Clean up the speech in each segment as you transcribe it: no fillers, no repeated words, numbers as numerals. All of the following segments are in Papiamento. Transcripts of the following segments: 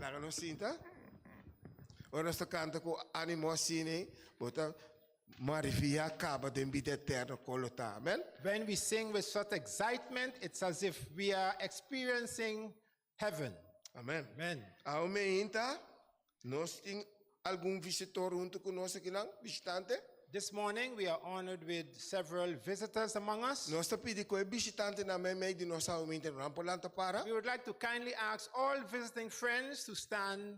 Laga nos sinta. Ora nos ta kanta ku ánimo asina, bo ta mariviyá kaba den bida eterno kon lo ta. Amen. When we sing with such excitement, it's as if we are experiencing heaven. Amen. Amen. Awe meinta, nos tin algun visitor huntu ku nos akinan, bishitante. This morning we are honored with several visitors among us. Nos ta pidi ku e bishitantenan meimei di nos awe meinta nan por lanta para. We would like to kindly ask all visiting friends to stand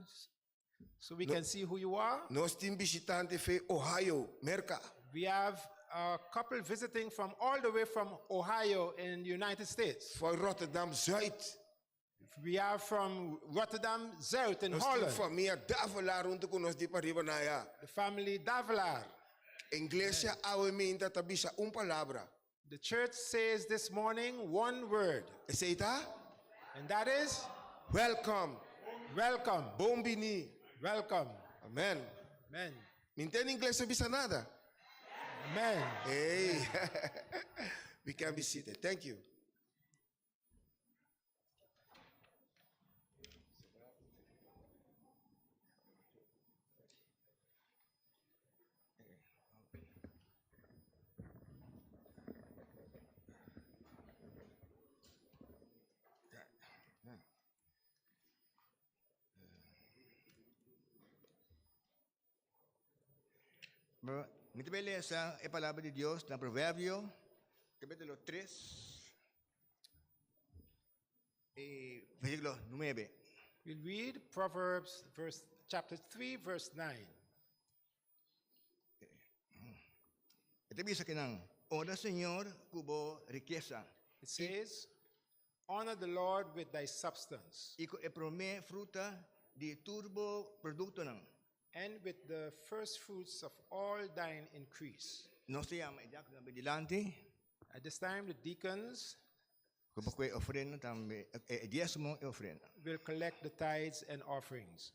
so we can see who you are. Nos tin bishitante fe Ohio, Merka. We have a couple visiting from all the way from Ohio in the United States. For Rotterdam Zuid. We are from Rotterdam Zuid in Nos tin Holland. famia Davelaar huntu ku nos di pariba na aya. The family Davelaar. Iglesia awe minta ta bisa un palabra. The church says this morning one word, Esei ta? and that is Welcome. welcome. Bon bini. Welcome. Amen. Amen. Mi no tende iglesia bisa nada. Amen. Hey. We can be seated. Thank you. Mi ta bay lesa e palabra di Dios na Proverbio capítulo 3 y versículo 9. We read Proverbs verse, chapter 3, verse 9. E ta bisa kinan, Honra Señor ku bo rikesa. It says, Honor the Lord with thy substance. I ku e promé fruta di tur bo produktonan. And with the first fruits of all thine increase. Nos ta yama e diákononan bin dilanti. At this time the deacons. Ku pa ku e ofrenda tambe, e diesmo i ofrenda. Will collect the tithes and offerings.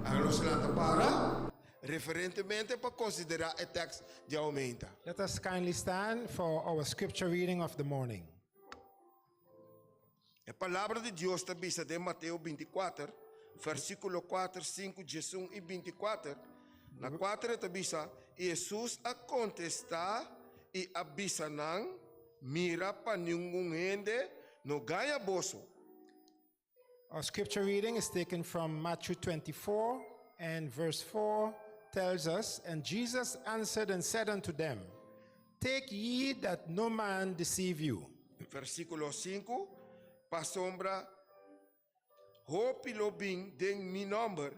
Ahora nos lanta para referentemente pa konsiderá e tèks di aumenta. Let us kindly stand for our scripture reading of the morning. E Palabra di Dios ta bisa den Mateo bintikuater, versíkulo kuater, sinku, diesun i bintikuater. Na kuater e ta bisa, I Hesus a kontestá i a bisa nan, Mira pa ningun hende. no gaña boso. Our scripture reading is taken from Matthew 24 and verse 4 tells us, And Jesus answered and said unto them, Take heed that no man deceive you. Versíkulo 5, Pasobra hopi lo bin den mi nòmber,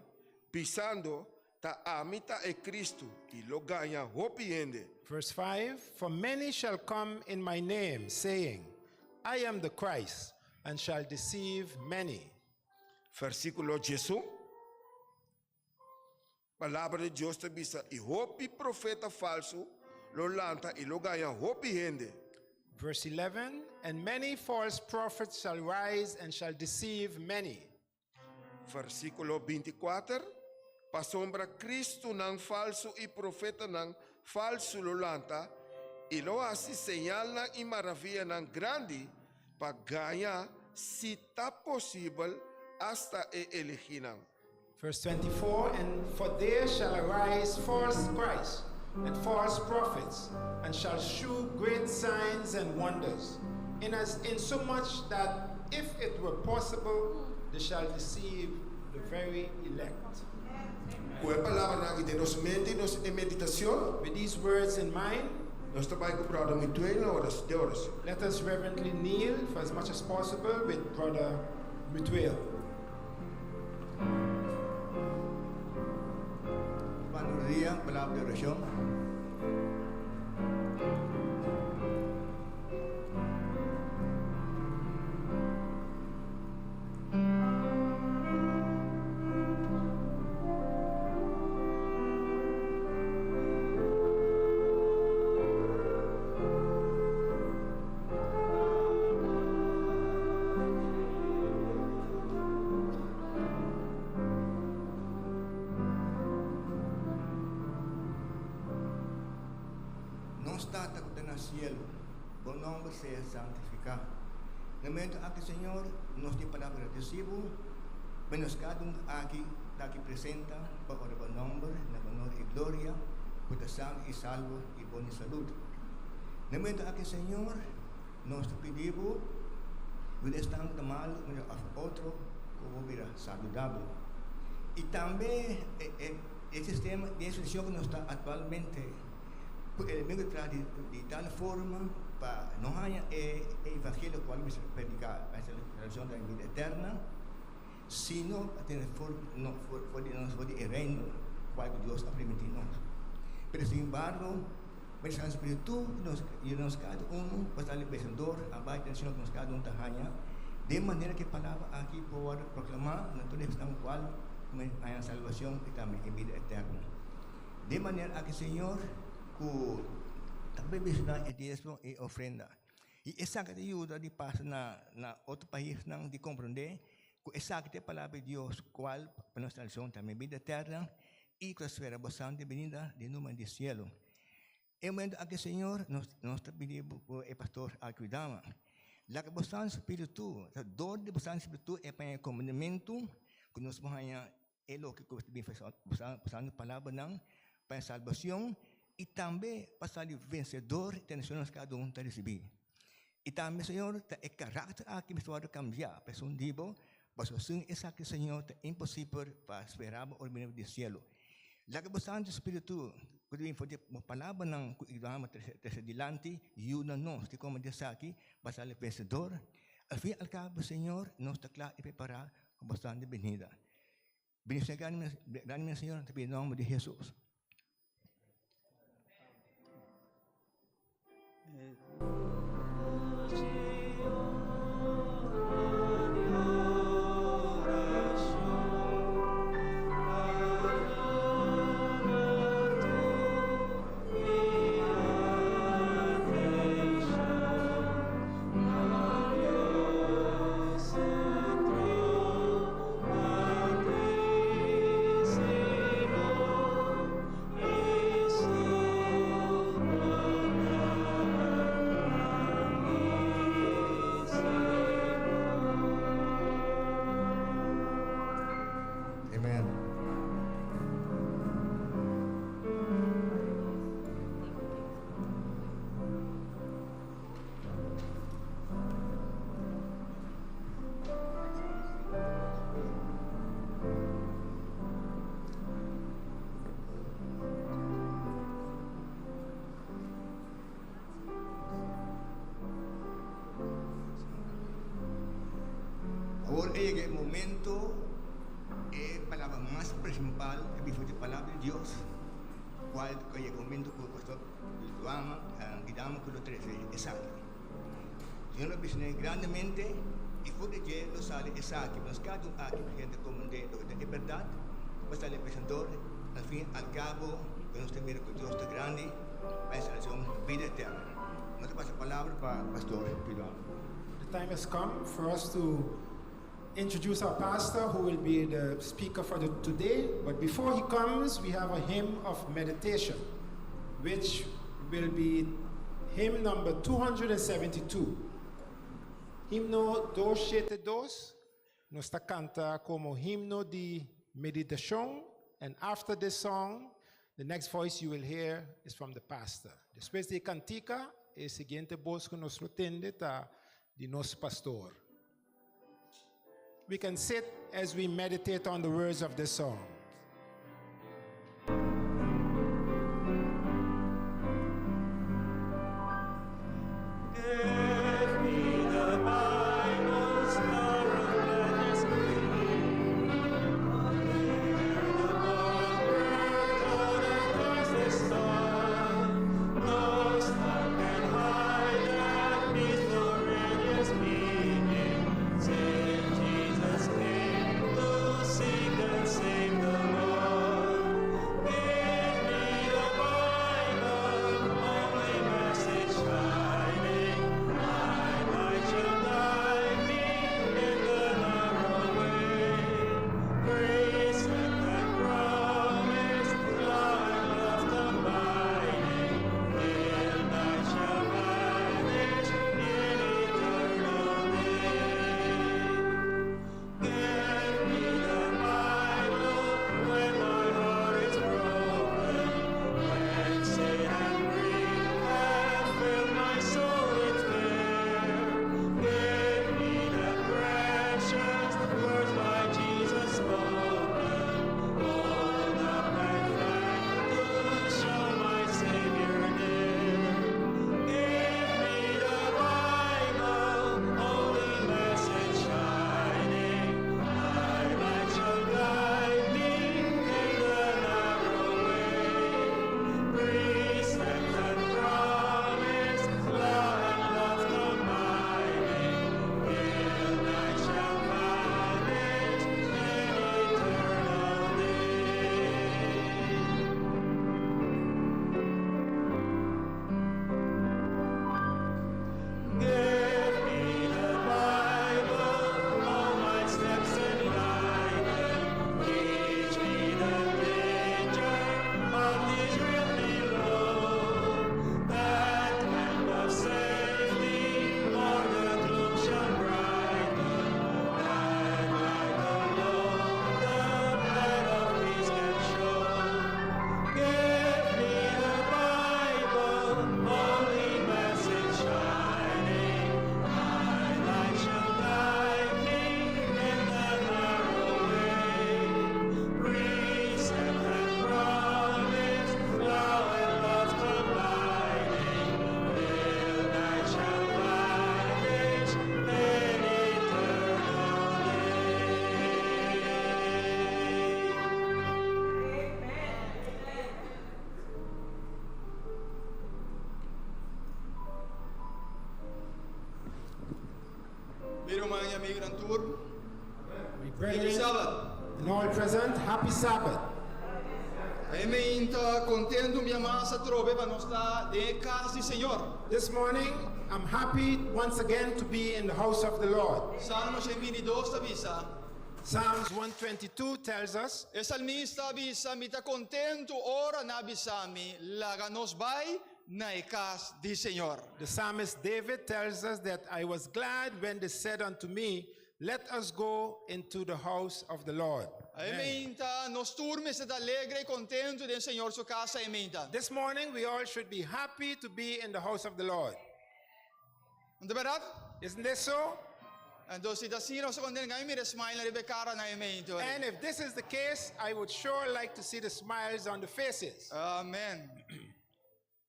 bisando, Ta ami ta e Kristu, i lo gaña hopi hende. Verse 5 For many shall come in my name, saying, I am the Christ, and shall deceive many. Versíkulo 11, Palabra di Dios ta bisa, I hopi profeta falsu lo lanta i lo gaña hopi hende. Verse 11 And many false prophets shall rise and shall deceive many. Versíkulo 24, Pasobra Kristunan falsu i profetanan falsu lo lanta i lo hasi señalnan i maravianan grandi pa gaña, si ta posibel, asta e eligínan. Verse 24 And for there shall arise false Christs and false prophets, and shall shew great signs and wonders, in as insomuch that if it were possible, they shall deceive the very elect. Ku e palabranan aki den nos mente i nos meditashon, With these words in mind, nos ta bai ku Bròder Mutuel na oras den orashon. let us reverently kneel for as much as possible with Brother Mutuel. Buenos días, palabra de oración. Nos Tata ku ta na sielu, bo nòmber sea santifiká. Na momentu aki, Señor, nos tin palabra gradesí bo, pa nos kada un aki ta aki presenta pa ora bo nòmber na honor i gloria, ku ta sano i salvo i bon di salud. Na momentu aki, Señor, nos ta pidi bo, yuda esnan ku ta malu òf otro ku bo bira saludabel. I tambe e sistema di instrukshon ku nos ta aktualmente ku e enemigo ta traha di tal forma pa no haña e evangelio kual mester prediká pa salbashon ta bida eterna, sino pa tene for di nos for di e reino kual ku Dios a primintí nos. Pero sin embargo, Mester Santo Spiritu nos yuda nos kada unu pa sali vencedor a bai tension ku nos kada un ta haña, den manera ku e palabra aki por wòrdu proklamá na tur esnan kual ku mester haña salbashon i tambe e bida eterno. Den manera aki, Señor, ku ta bendishoná e diesmo i ofrenda. I esaki ta yuda di pasa na na otro paisnan di komprondé ku esaki ta e palabra di Dios kual pa nos salbashon tambe bida eterna i ku ta spera bo santa binida di numa di sielo. E momento aki Señor nos nos ta pidi bo e pastor a kuidama. Laga bo Santo Spiritu, ta dor di bo Santo Spiritu e paña e komandamentu ku nos por haña e loke ku ta bin bo santo palabranan pa e salbacion y tambe pa sali vencedor den naciones cada un ta ricibi. Y tambe Señor ta e carácter aki mester wordo cambia pa esun di bo, pasobra sin esaki Señor ta imposibel pa spera bo ora bini di cielo. Laga bo Santo Spiritu cu ta bin for di bo palabranan cu Abraham a trece dilanti yuda nos di como di esaki pa sali vencedor. Al fin y al cabo Señor nos ta cla y prepara pa bo Santa benida. Bendición grande mi Señor, te pidi nombre de Jesús. prinsipal e bin for di Palabra di Dios, kual ku a yega momento ku Pastor Duama Guidamo ku lo trese esaki. Señor lo bishon'é grandemente i for di dje lo sali esaki. Nos kada un aki presente komprendé loke ta e bèrdat pa sali e presentador. Al fin al kabo ku nos ta mira ku Dios ta grandi pa e salvacion bida eterno. Nos ta pasa palabra pa Pastor Guidamo. The time has come for us to introduce our pastor who will be the speaker for the today. But before he comes, we have a hymn of meditation, which will be hymn number 272. Himno 272 nos ta kanta komo himno di meditashon. And after this song, the next voice you will hear is from the pastor. Despues di e kantika, e siguiente bos ku nos lo tende ta di nos pastor. We can sit as we meditate on the words of this song. Give me the Bible, star of gladness bringing. There the mockbird on adores the star. No star can hide that peaceful radiance beaming. Since Jesus came to seek and save the lost. Give me the Bible, holy message shining. Thy light shall guide me in the narrow way. Precept and promise, law and love combining, till night shall vanish in eternal day. Give me the Bible when my heart is broken, when sin and grief have filled my soul with fear. Give me the precious words by Jesus spoken, hold up and frank to show my Savior near. Give me the Bible, holy message shining. Thy light shall guide me in the narrow way. Precept and promise, law and love combining, till night shall vanish in eternal day. Give me the Bible, all my steps enlighten. Teach me the danger of this realm below. That hand of safety o'er the gloom shall brighten. That light alone the path of peace can show. Give me the Bible, holy message shining. Thy light shall guide me in the narrow way. Precept and promise, law and love combining, till night shall vanish in eternal day. Mi ruman i amigunan tur. My Feliz brethren Sabbath. and all present, happy Sabbath. Mi ta kontentu mi mas atrobe pa nos ta den kas di Señor. This morning, I'm happy once again to be in the house of the Lord. Salmo 122 ta bisa. Psalms 122 tells us, E salmista bisa, mi ta kontentu ora nan bisa mi, laga nos bai na kas di Señor. The psalmist David tells us that I was glad when they said unto me, Let us go into the house of the Lord. Amen. Nos tur mester ta alegre i kontentu den Señor su kas, amen. This morning, we all should be happy to be in the house of the Lord. No ta berdat? Isn't this so? Anto, si ta asina, nos kontentu, laga mi mira smile riba kara nan, amen. And if this is the case, I would sure like to see the smiles on the faces. Amen.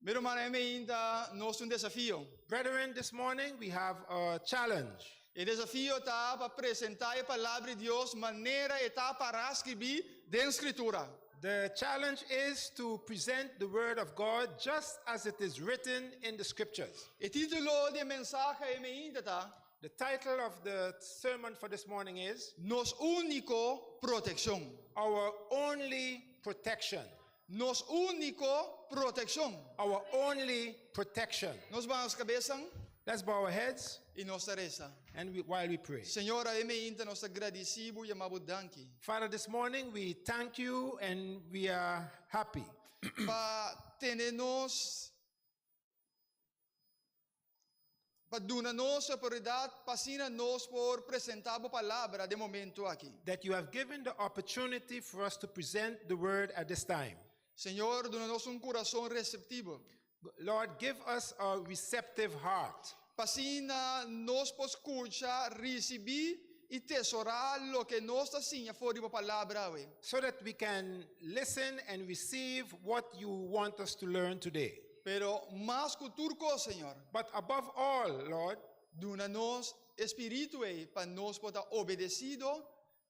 Mi ruman, amen, nos tin un desafio. Brethren, this morning we have a challenge. E desafio ta pa presentá e palabra di Dios manera e ta pará skirbí den Skritura. The challenge is to present the Word of God just as it is written in the Scriptures. E título di e mensahe e mainta ta The title of the sermon for this morning is Nos Úniko Protekshon. Our Only Protection. Nos Úniko Protekshon. Our Only Protection. Nos baha nos kabes Let's bow our heads i nos ta resa. and while we pray. Señor, e mainta nos ta gradisí Bo i yama Bo danki. Father, this morning we thank you and we are happy Pa tene nos, pa duna nos e oportunidat pa asina nos por presentá Bo palabra den e momento aki. That you have given the opportunity for us to present the word at this time. Señor, duna nos un kurason reseptivo. Lord, give us a receptive heart Pa asina nos por skucha, risibí i tesorá loke nos ta siña for di Bo palabra awe. So that we can listen and receive what you want us to learn today. Pero mas ku tur kos, Señor, But above all, Lord, duna nos e spiritu ei pa nos por ta obedesido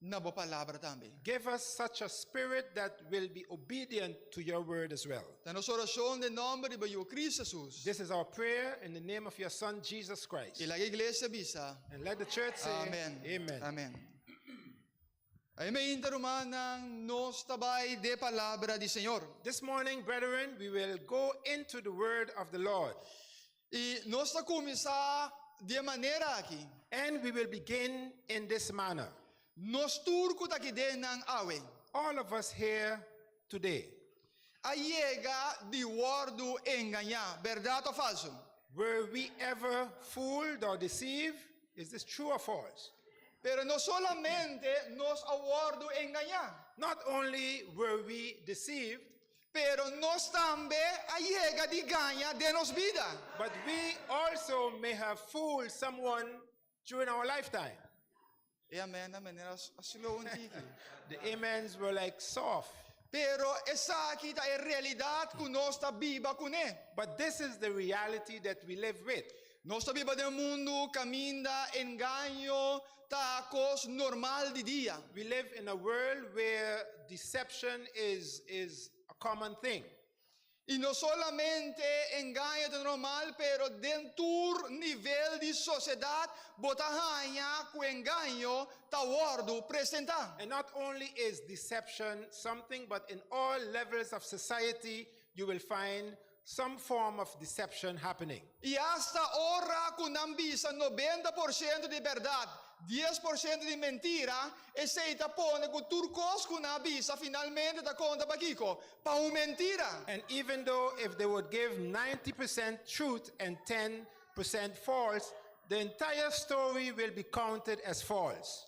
na Bo palabra tambe. Give us such a spirit that will be obedient to your word as well. Ta nos orashon den nòmber di Bo Yu Kristu Hesus. This is our prayer in the name of your Son, Jesus Christ. I laga iglesia bisa. And let the church say, Amen. Amen. Amen. Awe mainta, rumannan, nos ta bai den palabra di Señor. This morning, brethren, we will go into the word of the Lord. I nos ta kuminsá di e manera aki. And we will begin in this manner. Nos tur ku ta aki den awe. All of us here today, A yega di wòrdu engañá, bèrdat òf falsu? Were we ever fooled or deceived? Is this true or false? Pero no solamente nos a wòrdu engañá, Not only were we deceived, pero nos tambe a yega di gaña den nos bida. But we also may have fooled someone during our lifetime. E amèn, manera a slow un tiki. The amens were like soft. Pero esaki ta e realidat ku nos ta biba kuné. But this is the reality that we live with. Nos ta biba den un mundu kaminda engaño ta kos normal di dia. We live in a world where deception is a common thing. I no solamente engaño ta normal, pero den tur nivel di sosiedat, bo ta haña ku engaño ta wòrdu presentá. And not only is deception something, but in all levels of society, you will find some form of deception happening. I asta ora ku nan bisa 90% di bèrdat, 10% di mentira, esei ta pone ku tur kos ku nan bisa finalmente ta konta pa kiko, pa un mentira. And even though if they would give 90% truth and 10% false, the entire story will be counted as false.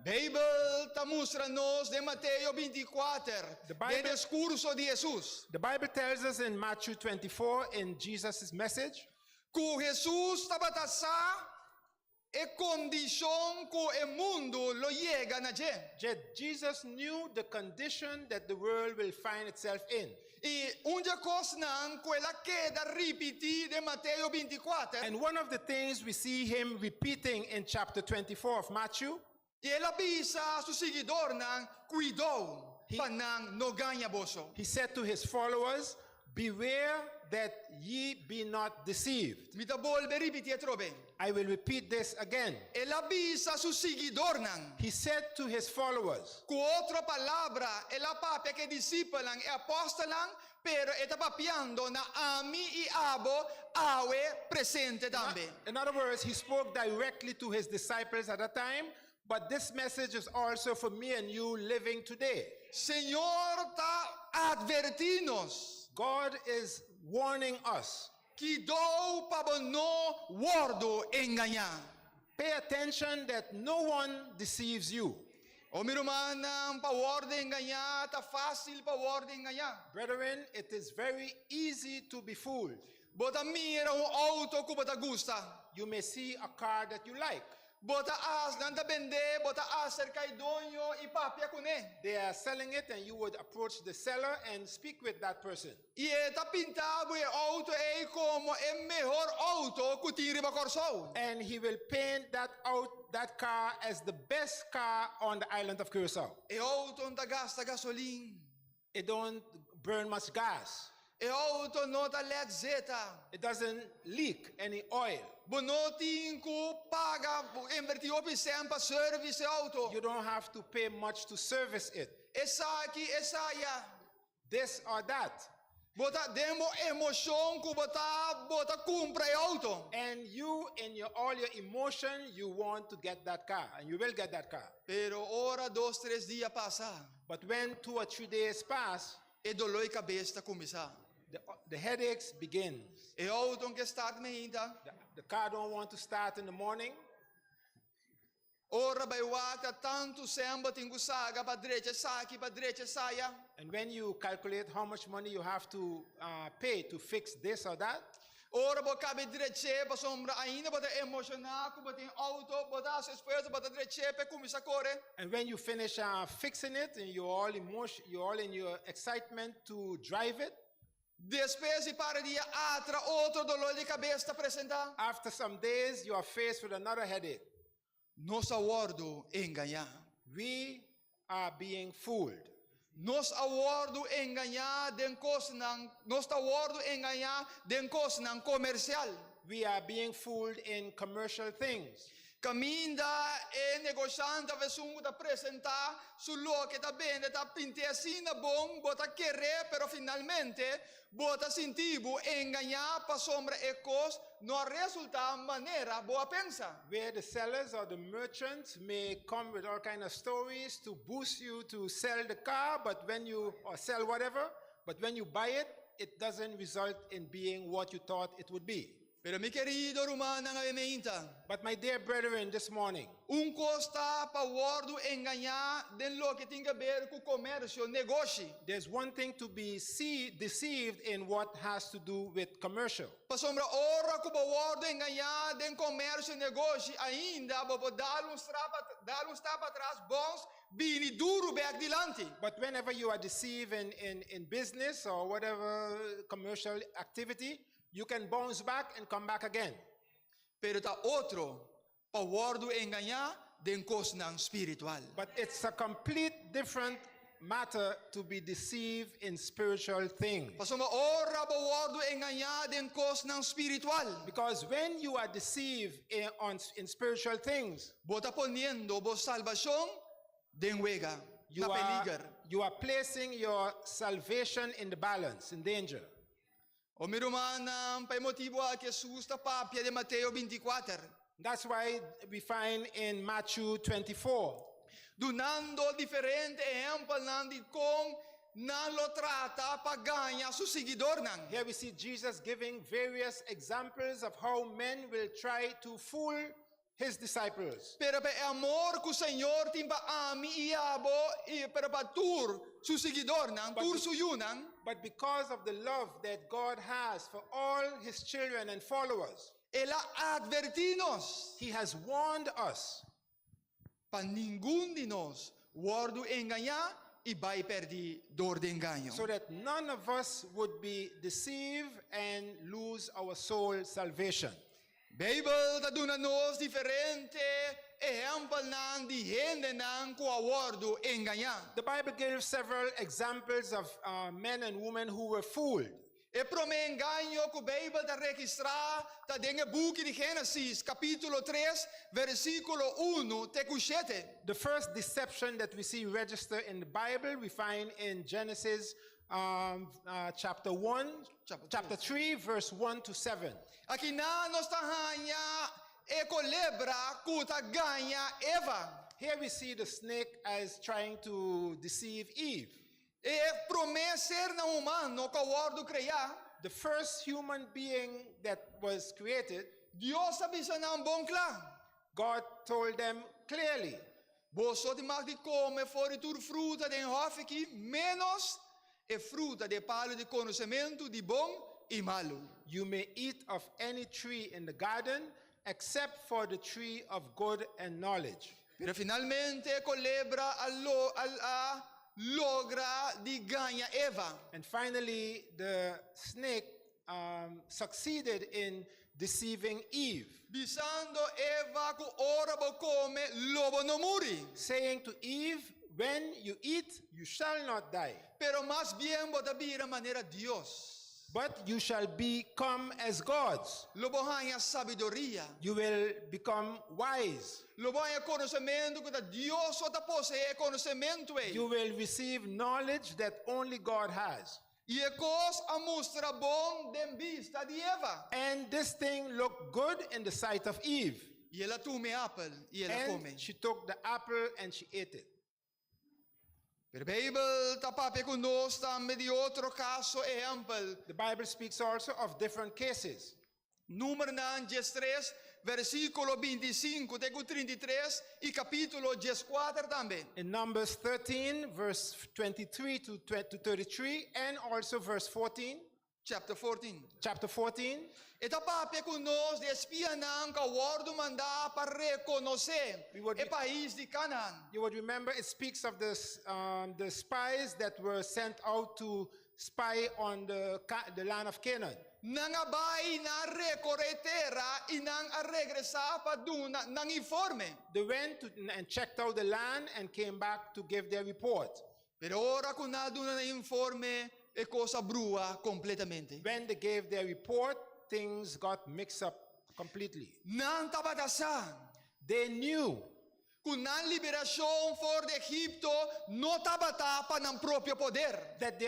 Beibel ta mustra nos den Mateo 24, The den Bible- diskurso di Hesus, The Bible tells us in Matthew 24, in Jesus' message, ku Hesus tabata sa e kondishon ku e mundu lo yega na dje. That Jesus knew the condition that the world will find itself in. I un di e kosnan ku el a keda ripití den Mateo 24, And one of the things we see him repeating in chapter 24 of Matthew, i el a bisa su siguidónan, kuidou, pa nan no gaña boso. He said to his followers, "Beware that ye be not deceived." Mi ta bolbe ripití atrobe. I will repeat this again. El a bisa su siguidónan. He said to his followers, Ku otro palabra, el a papia ku e disipelnan, e apòstelnan, pero e ta papiando na ami i abo awe presente tambe. In other words, he spoke directly to his disciples at that time, but this message is also for me and you living today. Señor ta atvertí nos. God is warning us. Kuidou pa bo no wòrdu engañá. Pay attention that no one deceives you. O mi rumannan, pa wòrdu engañá, ta fásil pa wòrdu engañá. Brethren, it is very easy to be fooled. Bo ta mira un outo ku bo ta gusta. You may see a car that you like. Bo ta as, nan ta bende, bo ta aserká e doño i papia kuné. They are selling it, and you would approach the seller and speak with that person. I e ta pinta bo e outo ei komo e mehor outo ku tin riba Kòrsou. And he will paint that out that car as the best car on the island of Curacao. E outo no ta gasta gasolin. It don't burn much gas. E outo no ta lèk zeta. It doesn't leak any oil. Bo no tin ku paga, invertí hopi sèn pa service e outo. You don't have to pay much to service it. Esaki, esaya. This or that. Bo ta den bo emoshon ku bo ta bo ta kumpra e outo. And you, in your all your emotion, you want to get that car, and you will get that car. Pero ora dos, tres dia pasa, But when 2 or 3 days pass, e doló di kabes ta kuminsá. the headaches begins. E outo no ke start mainta. The car don't want to start in the morning. Ora bai wak ta tantu sèn bo tin ku saka pa drecha esaki, pa drecha esaya. And when you calculate how much money you have to pay to fix this or that, Ora bo kaba di drech'é, pasobra ainda bo ta emoshoná ku bo tin outo, bo ta hasi esfuerso, bo ta drech'é pa kuminsá kore. And when you finish fixing it and you're all in your excitement to drive it, Despues di par di dia ata otro doló di kabes ta presentá. After some days you are faced with another headache. Nos a wòrdu engañá. We are being fooled. Nos a wòrdu engañá den kosnan, nos ta wòrdu engañá den kosnan komersial. We are being fooled in commercial things. Kaminda e negoshante òf esun ku ta presentá su loke e ta bende ta pint'é asina bon, bo ta kere, pero finalmente bo ta sinti bo engañá pasobra e kos no a resultá manera bo a pensa. Where the sellers or the merchants may come with all kind of stories to boost you to sell the car, but when you or sell whatever, but when you buy it, it doesn't result in being what you thought it would be. Pero mi kerido rumannan, awe mainta. But my dear brethren, this morning, Un kos ta pa wòrdu engañá den loke tin di aber ku komersio, negoshi. There's one thing to be deceived in what has to do with commercial. Pasobra ora ku bo wòrdu engañá den komersio, negoshi, ainda bo por dal un stap atras, bounce, bini duru bèk dilanti. But whenever you are deceived in business or whatever commercial activity, you can bounce back and come back again. Pero ta otro pa wòrdu engañá den kosnan spiritual. But it's a complete different matter to be deceived in spiritual things. Pasobra ora bo wòrdu engañá den kosnan spiritual. Because when you are deceived in spiritual things, Bo ta poniendo bo salbashon den wega, na peliger. You are placing your salvation in the balance, in danger. O mi rumannan, pa e motibu aki Hesus ta papia den Mateo 24. That's why we find in Matthew 24, Dunando diferente ehèmpelnan di kon nan lo trata pa gaña su siguidónan. Here we see Jesus giving various examples of how men will try to fool his disciples. Pero pa amor ku Señor tin pa ami i abo i pero pa tur su siguidónan, tur su yunan, But because of the love that God has for all his children and followers, el a atvertí nos he has warned us pa ningun di nos wòrdu engañá i bai pèrdí dor di engaño. So that none of us would be deceived and lose our soul salvation. Beibel ta duna nos diferente ehèmpelnan di hendenan ku a wòrdu engañá. The Bible gives several examples of men and women who were fooled. E promé engaño ku Beibel ta registrá ta den buki di Génesis, kapítulo 3, versíkulo 1 te 7. The first deception that we see registered in the Bible, we find in Genesis chapter 1, Chapter chapter 3, verse 1 to 7. Akinan nos ta haña e kolebra ku ta gaña Eva. Here we see the snake as trying to deceive Eve. E promé ser humano ku a wòrdu kreá. The first human being that was created, Dios a bisa nan bon kla. God told them clearly, Boso tin mag di kome for di tur fruta den hòfi aki, menos e fruta di palu di konosementu di bon i malu. "You may eat of any tree in the garden, except for the tree of good and knowledge. Pero finalmente kolebra a, lo, a, a logra di gaña Eva. And finally, the snake succeeded in deceiving Eve, Bisando Eva ku ora bo kome lo bo no muri. Saying to Eve, "When you eat, you shall not die, Pero mas bien bo ta bira manera Dios. But you shall become as gods. Lo bo haña sabiduria. You will become wise. Lo bo haña konosementu ku ta Dios so ta poseé konosementu ei. You will receive knowledge that only God has." I e kos a mustra bon den bista di Eva. And this thing looked good in the sight of Eve. I el a tuma e apel i el a kome. And she took the apple and she ate it. Pero Beibel ta papia ku nos tambe di otro kaso ehèmpel. The Bible speaks also of different cases. Numbernan 13, versíkulo 25 te ku 33 i kapítulo 14 tambe. In Numbers 13, verse 23 to 20 to 33, and also verse 14, Chapter 14. Chapter 14. E ta papia ku nos di espianan ku a wòrdu mandá pa rekonosé e pais di Canaan. You would remember it speaks of the spies that were sent out to spy on the land of Canaan. Nan a bai, nan a rekoré tera i nan a regresá pa duna nan informe. They went and checked out the land and came back to give their report. Pero ora ku nan a duna nan informe, e kos a brua kompletamente. When they gave their report, things got mixed up completely. Nan tabata sa They knew ku nan liberashon for di Egipto no tabata pa nan propio poder. That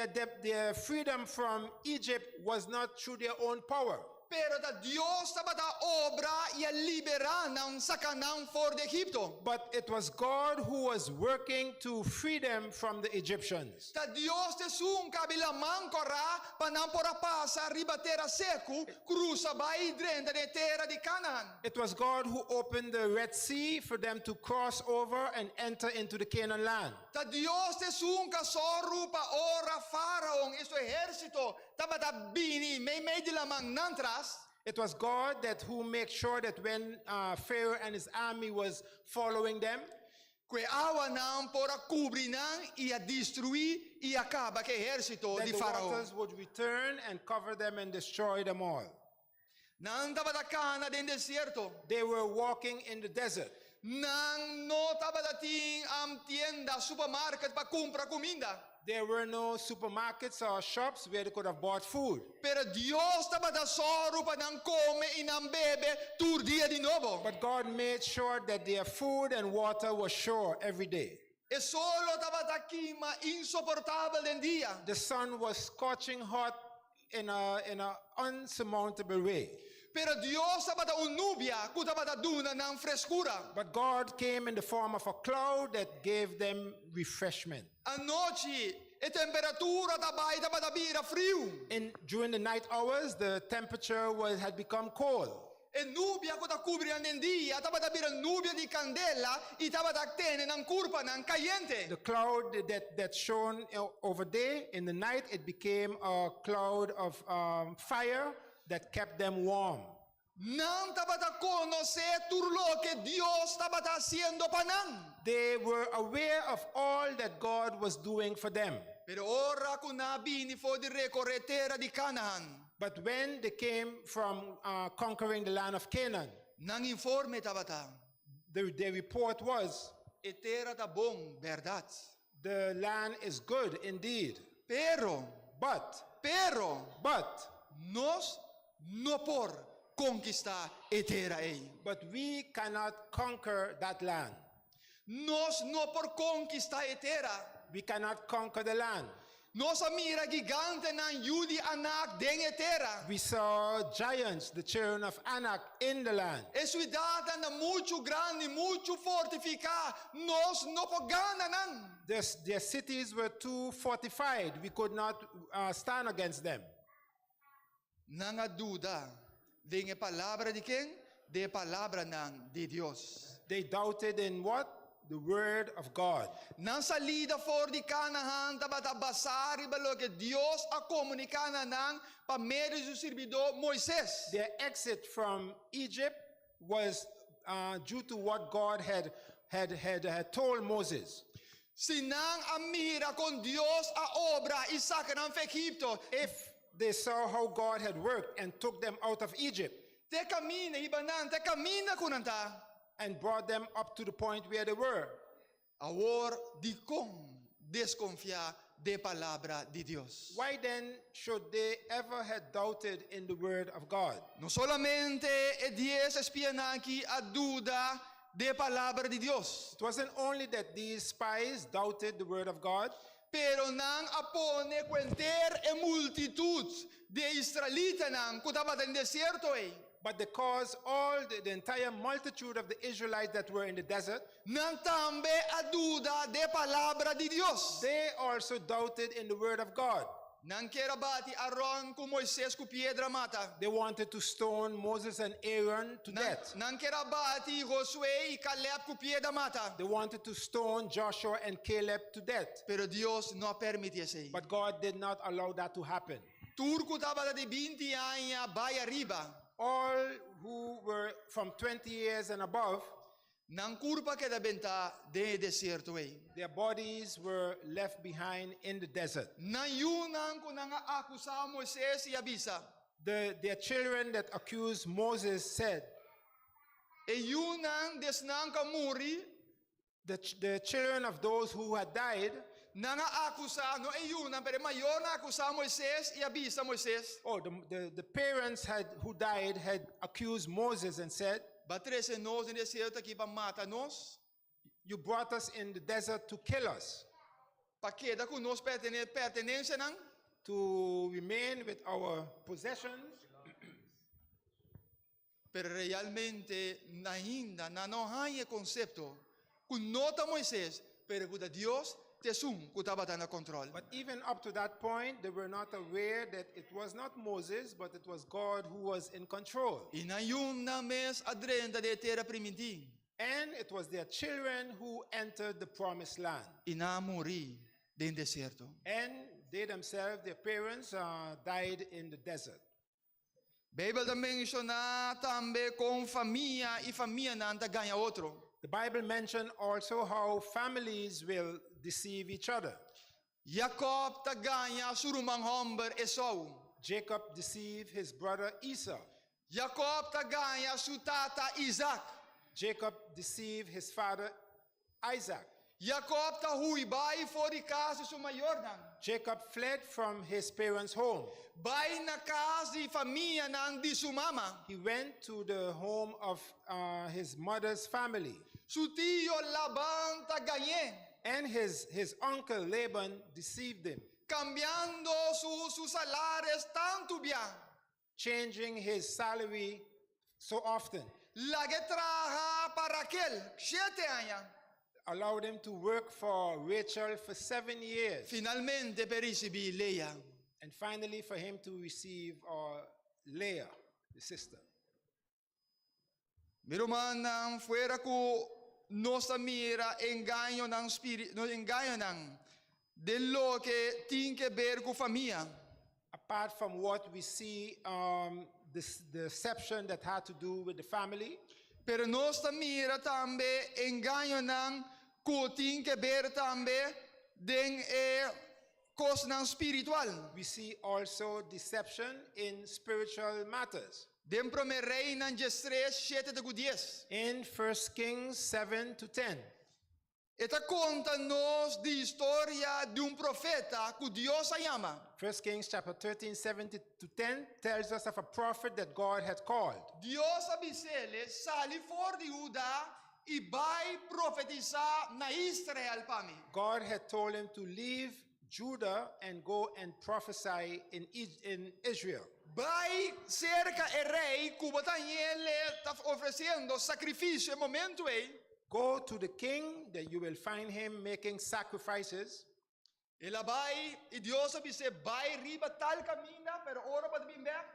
their freedom from Egypt was not through their own power, Pero ta Dios tabata obra i a liberá nan, saka nan for di Egipto. But it was God who was working to free them from the Egyptians. Ta Dios ta esun ku a habri Laman Kòrá pa nan por a pasa riba tera seku, krusa bai drenta den tera di Canaan. It was God who opened the Red Sea for them to cross over and enter into the Canaan land. Ta Dios ta esun ku a sòru pa ora Faraon i su ehérsito tabata bini meimei di laman nan tras. It was God that who made sure that when Pharaoh and his army was following them, ku e awanan por a kubri nan i a destruí i a kaba ku e ehérsito that di the Faraon. Waters would return and cover them and destroy them all. Nan tabata kana den desierto. They were walking in the desert. Nan no tabatin tienda, supermarket pa kumpra kuminda. There were no supermarkets or shops where they could have bought food. Pero Dios tabata sòru pa nan kome i nan bebe tur dia di nobo. But God made sure that their food and water was sure every day. E solo tabata kima insoportabel den dia. The sun was scorching hot in a unsurmountable way. Pero Dios tabata un nubia ku tabata duna nan freskura. But God came in the form of a cloud that gave them refreshment. Anochi, e temperatura tabata bira friu. During the night hours, the temperature had become cold. E nubia ku ta kubri nan den dia, tabata bira nubia di kandela i tabata tene nan kurpanan kayente. The cloud that shone over day, in the night, it became a cloud of fire that kept them warm. Nan tabata konosé tur loke Dios tabata hasiendo pa nan. They were aware of all that God was doing for them. Pero ora ku nan a bini for di rekoré tera di Canaan, But when they came from conquering the land of Canaan, nan informe tabata. their report was, E tera ta bon, bèrdat. "The land is good indeed." Pero, But, pero, but, nos no por konkistá e tera ei. But we cannot conquer that land. Nos no por konkistá e tera. We cannot conquer the land. Nos a mira gigantenan, yu di Anak den e tera. We saw giants, the children of Anak, in the land. E siudatnan ta muchu grandi, muchu fortifiká. Nos no por gana nan. Their cities were too fortified. We could not stand against them. Nan a duda den e palabra di ken? Den palabranan di Dios. They doubted in what? The word of God. Nan salida for di Canaan tabata basá riba loke Dios a komuniká na nan pa medio di su sirbidó Moises. Their exit from Egypt was due to what God had told Moses. Si nan a mira kon Dios a obra i saka nan for di Egipto, If they saw how God had worked and took them out of Egypt te kaminda, hiba nan, te kaminda ku nan ta. And brought them up to the point where they were. Awor dikon deskonfiá di palabra di Dios? Why then should they ever have doubted in the word of God? No solamente e 10 espianan aki a duda di palabra di Dios, It wasn't only that these spies doubted the word of God, pero nan a pone ku henter e multitut di israelitanan ku tabata den desierto ei. But they caused the entire multitude of the Israelites that were in the desert, Nan tambe a duda di palabra di Dios. They also doubted in the word of God. Nan kier a bati Aaron ku Moises ku piedra mata. They wanted to stone Moses and Aaron to Nan, death. Nan kier a bati Josué i Caleb ku piedra mata. They wanted to stone Joshua and Caleb to death. Pero Dios no a permití esei. But God did not allow that to happen. Tur ku tabata di 20 aña bai ariba. All who were from 20 years and above, Nan kurpa a keda bentá den desierto ei. Their bodies were left behind in the desert. Nan yunan ku nan a akusá Moises i a bisa. Their children that accused Moses said, E yunan di esnan ku a muri, the children of those who had died, nan a akusá, no e yunan, pero mayornan a akusá Moises i a bisa Moises. Oh, the parents who died had accused Moses and said, B'a trese nos den desierto aki pa mata nos, "You brought us in the desert to kill us, pa keda ku nos pertenensianan. To remain with our possessions." Pero realmente ainda nan no haña e konsepto ku no ta Moises, pero ku Dios ta esun ku tabata na kontròl. But even up to that point, they were not aware that it was not Moses, but it was God who was in control. I nan yunan mes a drenta den tera primintí. And it was their children who entered the promised land. I nan a muri den desierto. And they themselves, their parents, died in the desert. Beibel ta menshoná tambe kon famia i famianan ta gaña otro. The Bible mentioned also how families will deceive each other. Jacob ta gaña su ruman hòmber Esau. Jacob deceived his brother Esau. Jacob ta gaña su tata Isaac. Jacob deceived his father Isaac. Jacob ta hui bai for di kas di su mayornan. Jacob fled from his parents' home. Bai na kas di famianan di su mama. He went to the home of his mother's family. Su tio Laban ta gañ'é, And his uncle Laban deceived him, kambiando su salario tantu bia. Changing his salary so often. Lag'é traha pa Raquel, 7 aña. Allowed him to work for Rachel for 7 years. Finalmente pa e risibí Lea. And finally, for him to receive Leah, the sister. Mi rumannan, fuera ku nos a mira engañonan spiri, no engañonan di loke tin di ber ku famia. Apart from what we see, this deception that had to do with the family, Pero nos a mira tambe engañonan ku tin di ber tambe den e kosnan spiritual. We see also deception in spiritual matters. Den Promé Reinan 3, 7 te 10. In 1 Kings 7 to 10, E ta konta nos di historia di un profeta ku Dios a yama. 1 Kings chapter 13, 7 to 10 tells us of a prophet that God had called. Dios a bis'é, sali for di Huda i bai profetisá na Israel pa mi. God had told him to leave Judah and go and prophesy in Israel. Bai serka e rei, ku bo ta hañ'é ta ofresiendo sakrifisio e momento ei. Go to the king, that you will find him making sacrifices. El a bai i Dios a bis'é bai riba tal kaminda, pero ora bo bin bèk,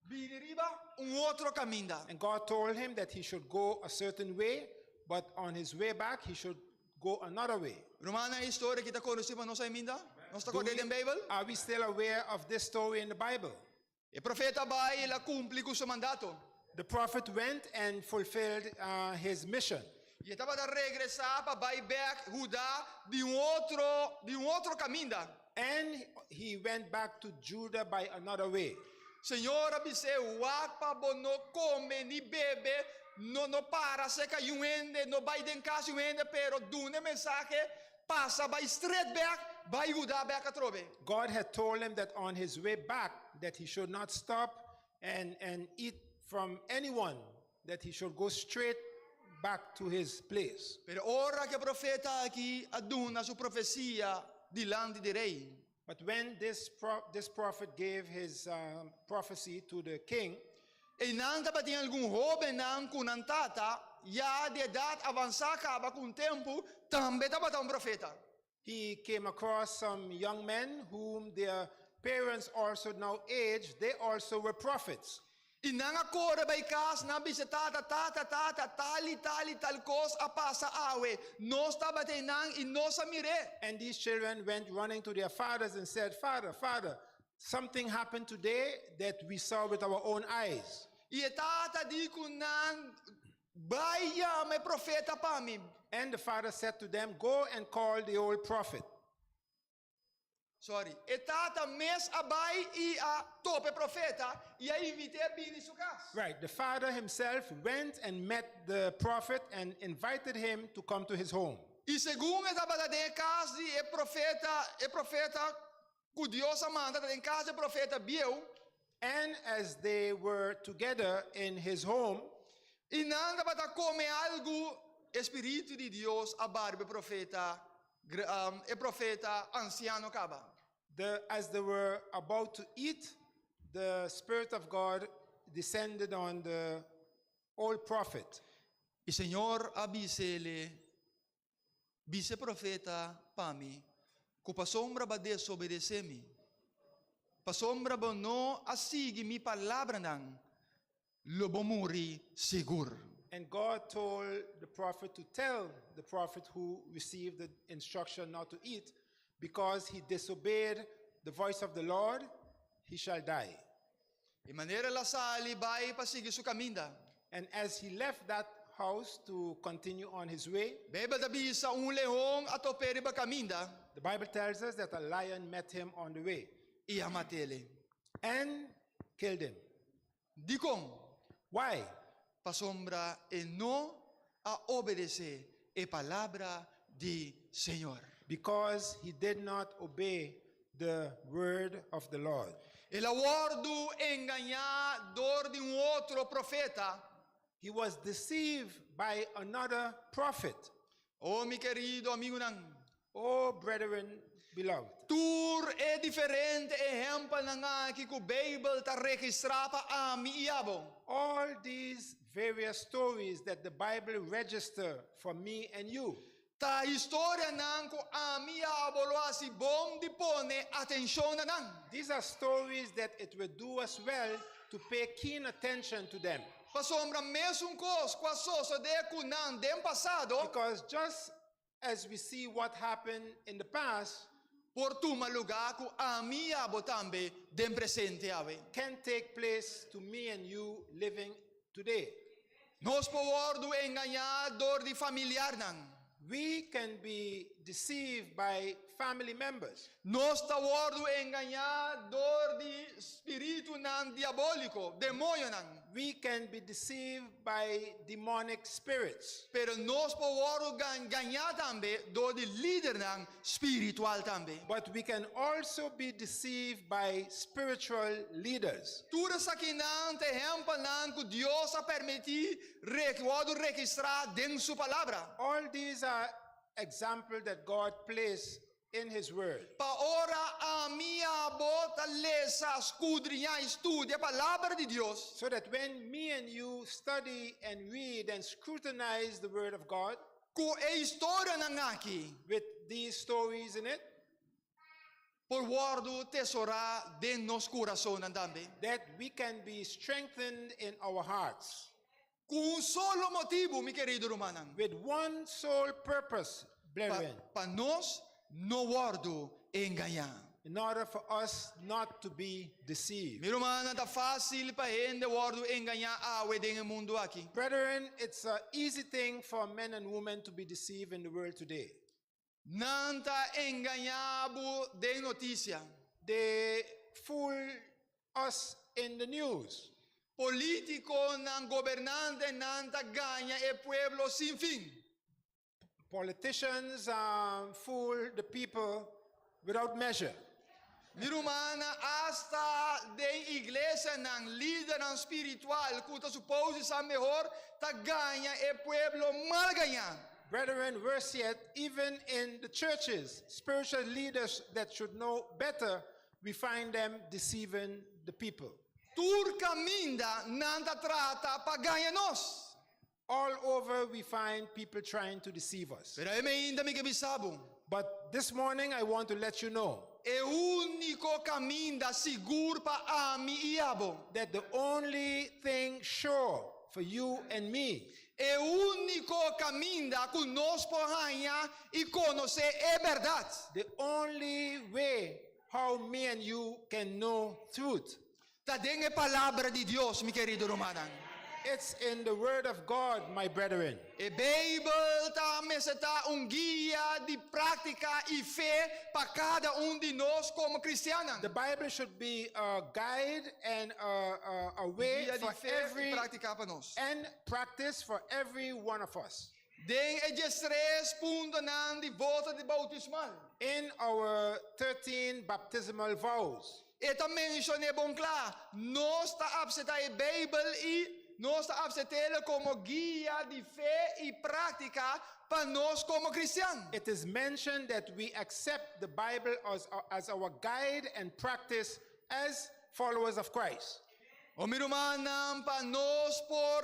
bini riba un otro kaminda. And God told him that he should go a certain way, but on his way back, he should go another way. Rumannan, e historia aki ta konosí pa nos ainda? Nos ta Do kòrdando den Beibel? Are we still aware of this story in the Bible? E profeta a bai, el a kumpli ku su mandato. The prophet went and fulfilled his mission. I e tabata regresá pa bai bèk Huda di un otro di un otro kaminda. And he went back to Judah by another way. Señor a bis'é, Wak pa bo no kome ni bebe, no no para serka yun hende, no bai den kas yun hende, pero duna e mensahe, pasa bai stret bèk, bai Huda bèk atrobe. God had told him that on his way back that he should not stop and, and eat from anyone, that he should go straight back to his place. Pero ora ku e profeta aki a duna su profesia dilanti di rei, But when this prophet gave his prophecy to the king, einan tabatin algun hóbennan ku nan tata, ya di edat avansá kaba ku un tempu, tambe tabata un profeta. He came across some young men whom their parents also now aged, they also were prophets. I nan a kore bai kas, nan a bisa tata, Tata, tata, tal i tal i tal kos a pasa awe. Nos tabata einan i nos a mir'é. And these children went running to their fathers and said, "Father, father, something happened today that we saw with our own eyes." I e tata di ku nan, Bai yama e profeta pa mi. And the father said to them, "Go and call the old prophet." Sorry. E tata mes a bai i a topa e profeta i a invit'é bini su kas. Right. The father himself went and met the prophet and invited him to come to his home. I segun e tabata den e kas di e profeta, e profeta ku Dios a manda ta den kas di e profeta bieu. And as they were together in his home, I nan tabata kome algu, e spiritu di Dios a bai riba e profeta, e profeta ansiano kaba. The as they were about to eat, the Spirit of God descended on the old prophet. I Señor a bis'ele, Bisa e profeta pa mi, ku pasobra bo a desobedesé mi, pasobra bo no a sigui mi palabranan, lo bo muri sigur. And God told the prophet to tell the prophet who received the instruction not to eat, because he disobeyed the voice of the Lord, he shall die. I manera el a sali bai pa sigui su kaminda. And as he left that house to continue on his way, Beibel ta bisa, Un leon a top'é riba kaminda. The Bible tells us that a lion met him on the way. I a mat'é. And killed him. Dikon? Why? Pasobra e no a obedesé e palabra di Señor. Because he did not obey the word of the Lord. El a wòrdu engañá dor di un otro profeta. He was deceived by another prophet. O mi kerido amigunan. O brethren beloved. Tur e diferente ehèmpelnan aki ku Beibel ta registrá pa ami i abo. All these various stories that the Bible register for me and you. Ta historianan ku ami i abo lo hasi bon di pone atenshon na nan. These are stories that it will do us well to pay keen attention to them. Pasobra mesun kos ku a sosodé ku nan den pasado. Because just as we see what happened in the past. Por tuma lugá ku ami i abo tambe den presente awe. Can take place to me and you living today. Nos por wòrdu engañá dor di familiarnan. We can be deceived by family members. Nos ta wòrdu engañá dor di spiritunan diabóliko, demoñonan. We can be deceived by demonic spirits. Pero nos por wòrdu gañá tambe dor di lidernan spiritual tambe. But we can also be deceived by spiritual leaders. Tur esakinan ta ehèmpelnan ku Dios a permití wòrdu registrá den Su Palabra. All these are examples that God placed in His Word. Pa ora ami abo ta lesa, skudriñá i studia Palabra di Dios. So that when me and you study and read and scrutinize the Word of God. Ku e historianan aki. With these stories in it. Por wòrdu tesorá den nos kurasonnan tambe. That we can be strengthened in our hearts. Ku un solo motibu, mi kerido rumannan. With one sole purpose, brethren. Pa nos no wòrdu engañá. In order for us not to be deceived. Mi ruman, ta fásil pa hende wòrdu engañá awe den mundu aki. Brethren, it's an easy thing for men and women to be deceived in the world today. Nan ta engañá bo den notisia. They fool us in the news. Polítikonan, gobernantenan ta gaña e pueblo sin fin. Politicians fool the people without measure. Mi ruman, asta den iglesianan, lidernan spiritual, ku ta suponé sa mihó, ta gaña e pueblo mal gañá. Brethren, worse yet, even in the churches, spiritual leaders that should know better, we find them deceiving the people. Tur kaminda nan ta trata pa gaña nos. All over, we find people trying to deceive us. Pero awe mainta mi ke bisa bo. But this morning, I want to let you know E úniko kaminda sigur pa ami i abo. That the only thing sure for you and me, E úniko kaminda ku nos por haña i konosé e bèrdat. The only way how me and you can know truth, Ta den e palabra di Dios, mi kerido rumannan. It's in the Word of God, my brethren. E Beibel ta mester ta un guia di práktika i fe pa kada un di nos komo kristian. The Bible should be a guide and a way Guia di for fe i every práktika pa nos. And practice for every one of us. Den e 13 puntonan di voto di boutismal. In our 13 baptismal vows, E ta menshoná bon kla, nos ta aseptá e Beibel i nos ta asept'é komo guia di fe i práktika pa nos komo kristian. It is mentioned that we accept the Bible as our guide and practice as followers of Christ. O mi rumannan, pa nos por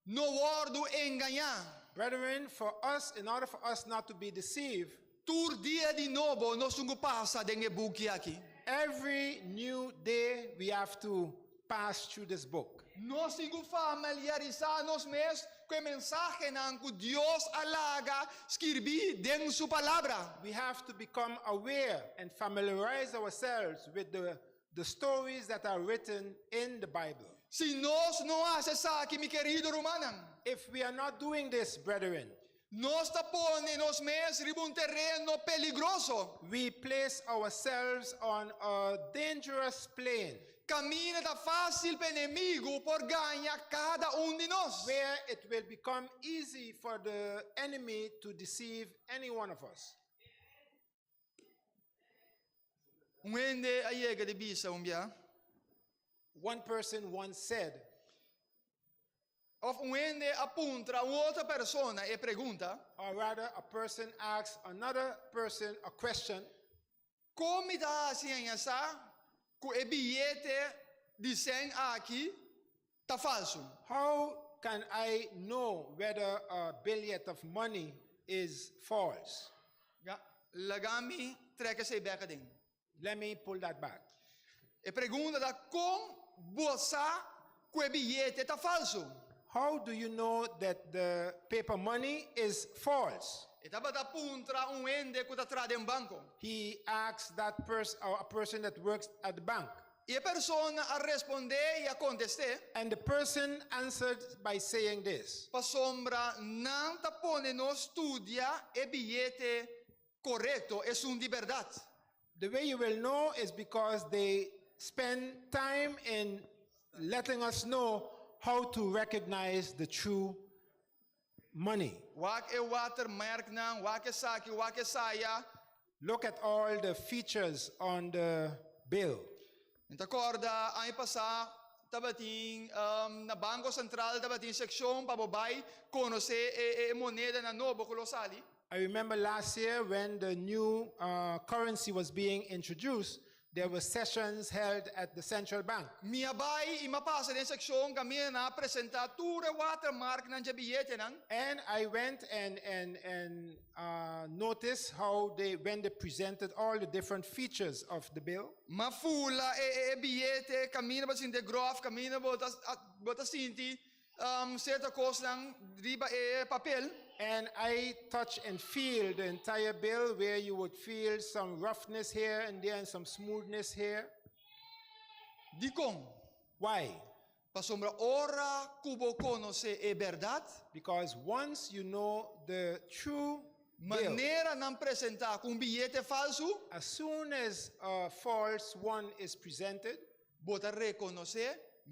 no wòrdu engañá. Brethren, for us, in order for us not to be deceived, Tur dia di nobo nos tin ku pasa den e buki aki. Every new day we have to pass through this book. Nos tin ku familiarisá nos mes ku e mensahenan ku Dios a laga skirbí den su palabra. We have to become aware and familiarize ourselves with the stories that are written in the Bible. Si nos no hasi esaki, mi kerido rumannan, If we are not doing this, brethren, nos ta pone nos mes riba un tereno peligroso. We place ourselves on a dangerous plane Kaminda ta fásil pa enemigu por gaña kada un di nos. Where it will become easy for the enemy to deceive any one of us. Un hende a yega di bisa un bia. One person once said, Òf un hende a puntra un otro persona e pregunta, or rather, a person asked another person a question. Kon mi ta hasi sa ku e biyete di 100 aki ta falsu? How can I know whether a billion of money is false? Ja, laga mi trek esei bèk aden. Let me pull that back. E pregunta ta kon bo sa ku e biyete ta falsu? How do you know that the paper money is false? E tabata puntra un hende ku ta traha den banko. He asked that person, or a person that works at the bank. I e persona a rospondé i a kontestá, And the person answered by saying this: Pasombra nan ta pone nos studia e biyete korekto, esun di bèrdat. The way you will know is because they spend time in letting us know how to recognize the true money. Wak e watermerknan, wak esaki, wak esaya. Look at all the features on the bill. Mi ta kòrda aña pasá tabatin na Banko Sentral tabatin sekshon pa bai konosé e monedanan nobo ku lo sali. I remember last year when the new currency was being introduced, there were sessions held at the central bank. Mi a bai i m'a pasa den sekshon kaminda nan a presentá tur e watermarknan di biyetenan. And I went and noticed how they, when they presented all the different features of the bill. M'a fula e biyete kaminda bo ta sinti gròf, kaminda bo ta bo ta sinti. um, sierto kosnan riba e papel. And I touch and feel the entire bill, where you would feel some roughness here and there and some smoothness here. Dikon? Why? Pasobra ora ku bo konosé e bèrdat, Because once you know the true bill, manera nan presentá ku un biyete falsu, as soon as a false one is presented, bo ta rekonosé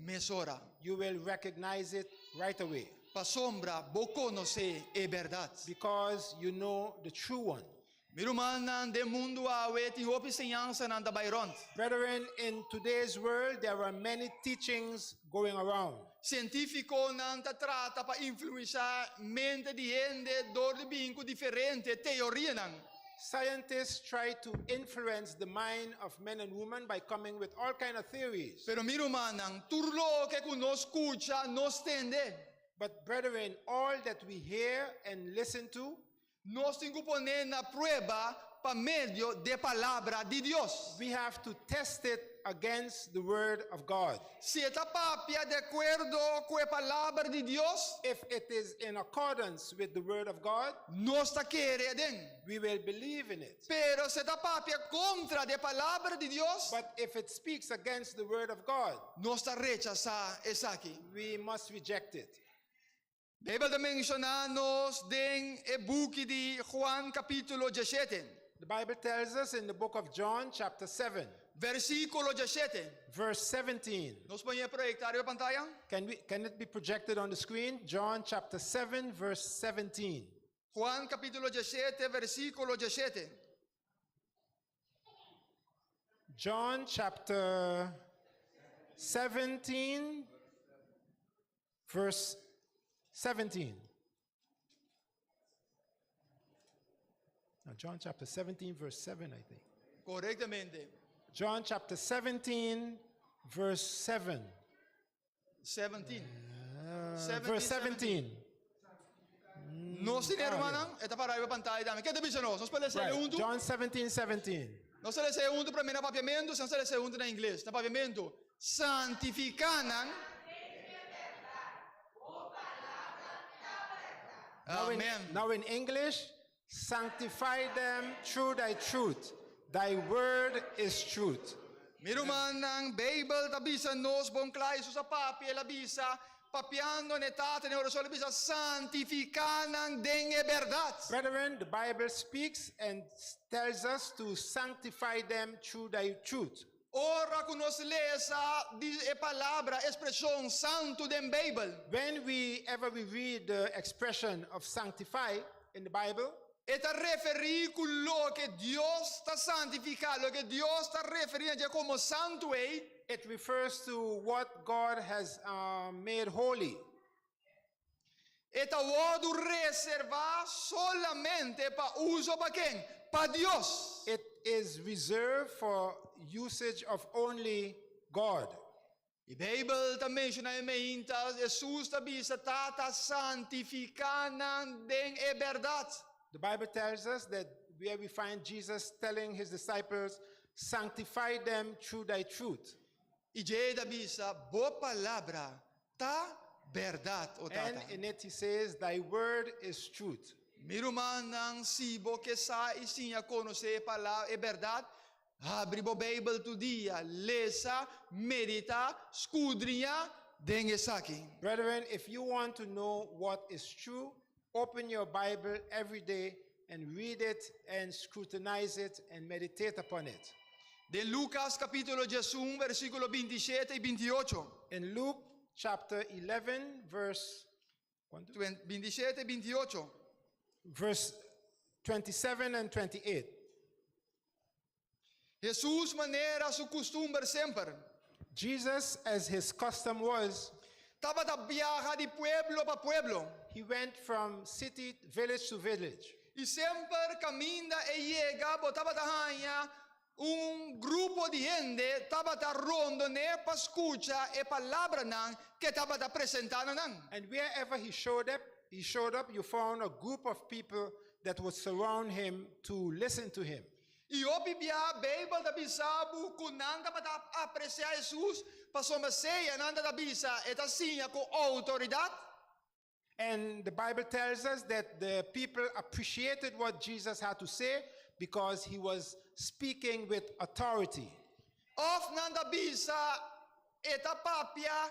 mesora. You will recognize it right away Pasobra bo konosé e bèrdat. Because you know the true one. Mi rumannan, den mundu awe tin hopi enseñansanan ta bai rònt. Brethren, in today's world, there are many teachings going around. Sientífikonan ta trata pa influensiá mente di hende dor di bin ku diferente teorianan. Scientists try to influence the mind of men and women by coming with all kind of theories. Pero mi rumannan, tur loke ku nos skucha, nos tende. But brethren, all that we hear and listen to, Nos tin ku pon'é na prueba pa medio di Palabra di Dios. We have to test it against the Word of God. Si e ta papia di akuerdo ku e Palabra di Dios, If it is in accordance with the Word of God, nos ta kere aden. We will believe in it. Pero si e ta papia kontra di e Palabra di Dios, But if it speaks against the Word of God, nos ta rechasá esaki. We must reject it. Beibel ta menshoná nos den e buki di Juan kapítulo 17. The Bible tells us in the book of John, chapter 7, Versíkulo 17. Verse 17. Nos por proyektá riba pantaya? Can it be projected on the screen? John chapter 7, verse 17. Juan kapítulo 17, versíkulo 17. John chapter 17, verse 17. Now, John chapter 17, verse 7, I think. Korektamente. John chapter 17, verse 7. 17. Verse 17. Nos tin, rumannan, e ta pará riba pantaya tambe. Kiko ta bisa nos? Nos por lesa huntu? John 17, 17. Nos ta lesa huntu promé na papiamentu, nos ta lesa huntu na ingles. Na papiamentu, santifiká nan. Amen. Now in English, sanctify them through thy truth. Thy word is truth. Mi rumannan, Beibel ta bisa nos bon kla, Hesus a papia, el a bisa, papiando na e Tata den orashon, el a bisa, santifiká nan den e bèrdat. Brethren, the Bible speaks and tells us to sanctify them through thy truth. Ora ku nos lesa di e palabra, ekspreshon santu den Beibel, When we ever we read the expression of sanctify in the Bible, e ta referí ku loke Dios ta santifiká, loke Dios ta referí na dje komo santu ei, it refers to what God has made holy. E ta wòrdu reservá solamente pa uso pa ken? Pa Dios. It is reserved for usage of only God. E Beibel ta menshoná e meinta, Hesus ta bisa, Tata, santifiká nan den e bèrdat. The Bible tells us that where we find Jesus telling his disciples, Sanctify them through thy truth. I dje ta bisa, Bo palabra ta bèrdat, o And Tata. in it he says, Thy word is truth. Mi rumannan, si bo ke sa i siña konosé e palabra, e bèrdat, habri bo Beibel tur dia, lesa, meditá, skudriñá den esaki. Brethren, if you want to know what is true, open your Bible every day and read it and scrutinize it and meditate upon it. Den Lukas kapítulo 11, versíkulo 27 i 28. In Luke chapter 11, verse, ¿cuánto? 27 i 28. Verse 27 and 28. Hesus manera su kustumber semper. Jesus, as his custom was, Tabata biaha di pueblo pa pueblo. He went from city, village to village. I semper kaminda e yega bo tabata haña un grupo di hende tabata rondon'é pa skucha e palabranan ku e tabata presentá na nan. And wherever he showed up, he showed up, you found a group of people that would surround him to listen to him. I hopi bia Beibel ta bisa bo ku nan tabata apresiá Hesus pasobra sea nan ta bisa e ta siña ku outoridat. And the Bible tells us that the people appreciated what Jesus had to say because he was speaking with authority. Òf nan ta bisa e ta papia,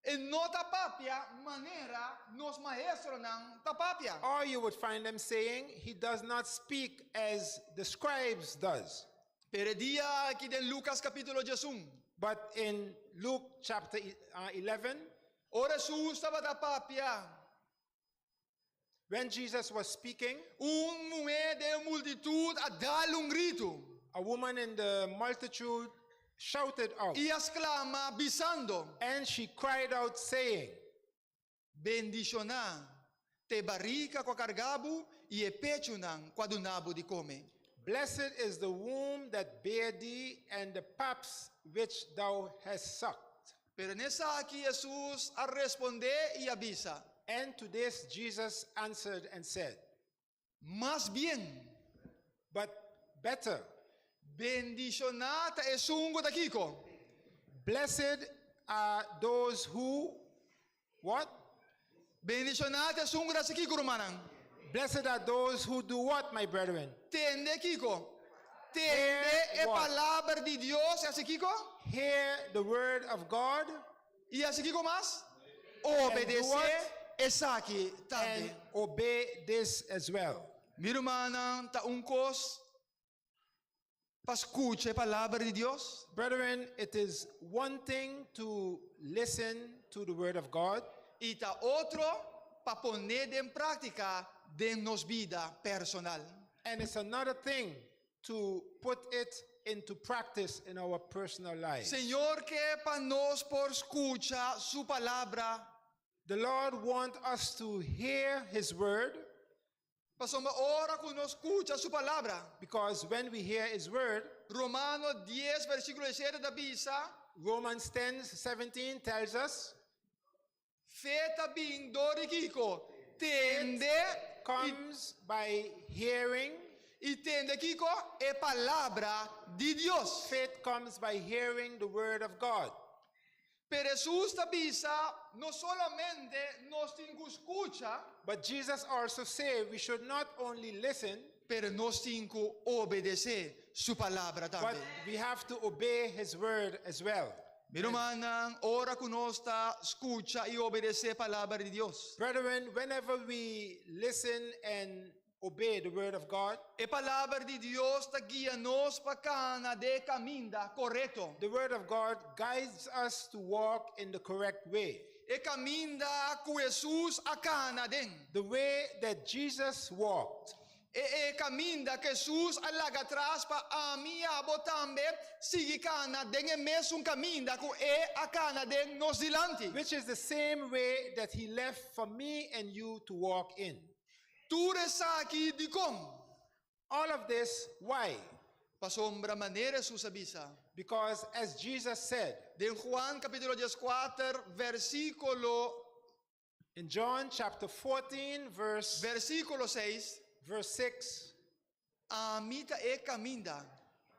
e no ta papia manera nos maestronan ta papia. Or you would find them saying he does not speak as the scribes does. Pero e dia aki den Lukas kapítulo 11, But in Luke chapter 11, ora Hesus tabata papia, when Jesus was speaking, un muhé den multitut a dal un gritu a woman in the multitude shouted out, i a sklama bisando, and she cried out, saying, Bendishoná ta e barika ku a karga bo i e pechunan ku a duna bo di kome. Blessed is the womb that bare thee, and the paps which thou hast sucked. Pero na esaki Hesus a respondé i a bisa, And to this Jesus answered and said, Mas bien, But better, bendishoná ta esun ku ta kiko? blessed are those who, what? Bendishoná ta esun ku ta hasi kiko, rumannan? Blessed are those who do what, my brethren? Tende kiko? Tende e what? palabra di Dios i hasi kiko? Hear the word of God I hasi kiko mas? Obedesé esaki tambe. and obey this as well. Mi rumannan, ta un kos pa skucha e palabra di Dios, Brethren, it is one thing to listen to the word of God, i ta otro pa pon'é den práktika den nos bida personal. and it's another thing to put it into practice in our personal lives. Señor ke pa nos por skucha su palabra. The Lord wants us to hear his word, Pasobra ora ku nos skucha su palabra, because when we hear his word, Romano 10, versíkulo 7 ta bisa, Romans 10 17 tells us, Fe ta bin dor di kiko? Tende i, comes by hearing. i tende kiko? E palabra di Dios. Faith comes by hearing the word of God. Pero Hesus ta bisa, no solamente nos tin ku skucha, But Jesus also said we should not only listen, pero nos tin ku obedesé su palabra but tambe. we have to obey his word as well. Mi rumannan, ora ku nos ta skucha i obedesé palabra di Dios, Brethren, whenever we listen and obey the word of God, e palabra di Dios ta guia nos pa kana den kaminda korekto. the word of God guides us to walk in the correct way. E kaminda ku Hesus a kana aden. The way that Jesus walked. E e kaminda ku Hesus a laga atras pa ami i abo tambe sigui kana den e mesun kaminda ku el a kana aden nos dilanti. Which is the same way that he left for me and you to walk in. Tur esaki dikon? All of this, why? Pasobra manera Hesus a bisa. Because as Jesus said, Den Juan kapítulo 14, versíkulo in John chapter 14, verse, versíkulo 6, verse 6, Ami ta e kaminda,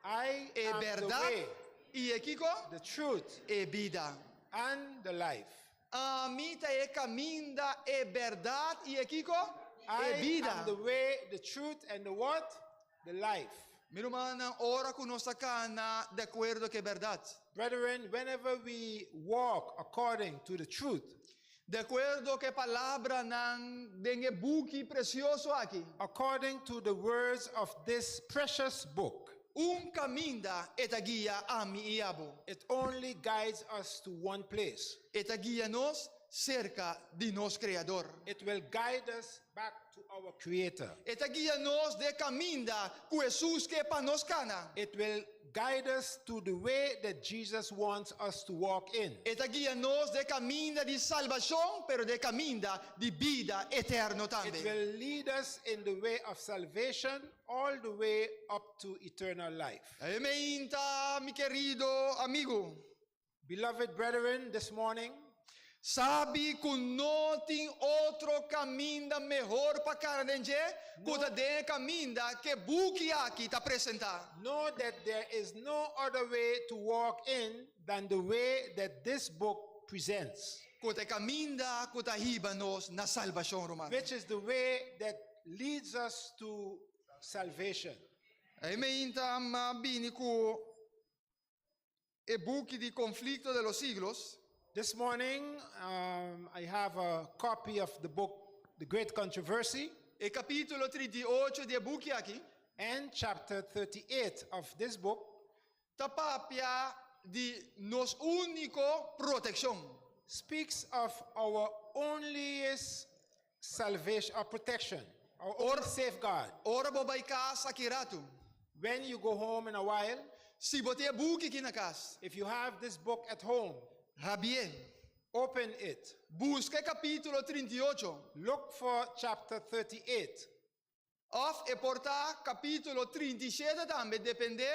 I e am the bèrdat way, i e kiko? the truth, E bida. and the life. Ami ta e kaminda, e bèrdat i e kiko? E I am bida. the way, the truth, and the what? The life. Mi rumannan, ora ku nos ta kana di akuerdo ku e bèrdat, Brethren, whenever we walk according to the truth, di akuerdo ku e palabranan den e buki presioso aki, according to the words of this precious book, un kaminda e ta guia ami i abo. it only guides us to one place. E ta guia nos serka di nos Kreador. It will guide us back to our Creator. E ta guia nos den kaminda ku Hesus ke pa nos kana. It will guide us to the way that Jesus wants us to walk in. E ta guia nos den kaminda di salbashon, pero den kaminda di bida eterno It tambe. will lead us in the way of salvation all the way up to eternal life. Awe mainta, mi kerido amigu. Beloved brethren, this morning, Sabi ku no tin otro kaminda mihó pa kana den dje, ku ta den kaminda ku e buki aki ta presentá. Know that there is no other way to walk in than the way that this book presents, Ku ta kaminda ku ta hiba nos na salbashon, ruman. Which is the way that leads us to salvation. Awe mainta m'a bini ku e buki di Conflicto de los Siglos. This morning, I have a copy of the book, The Great Controversy, E kapítulo 38 di e buki aki. And chapter 38 of this book Ta papia di nos úniko protekshon. Speaks of our only salvation or protection, our only safeguard. Ora bo bai kas aki ratu. When you go home in a while, Si bo tin e buki aki na kas, if you have this book at home, habrié, open it. Buska kapítulo 38. Look for chapter 38. Òf e por ta kapítulo 37 tambe, dependé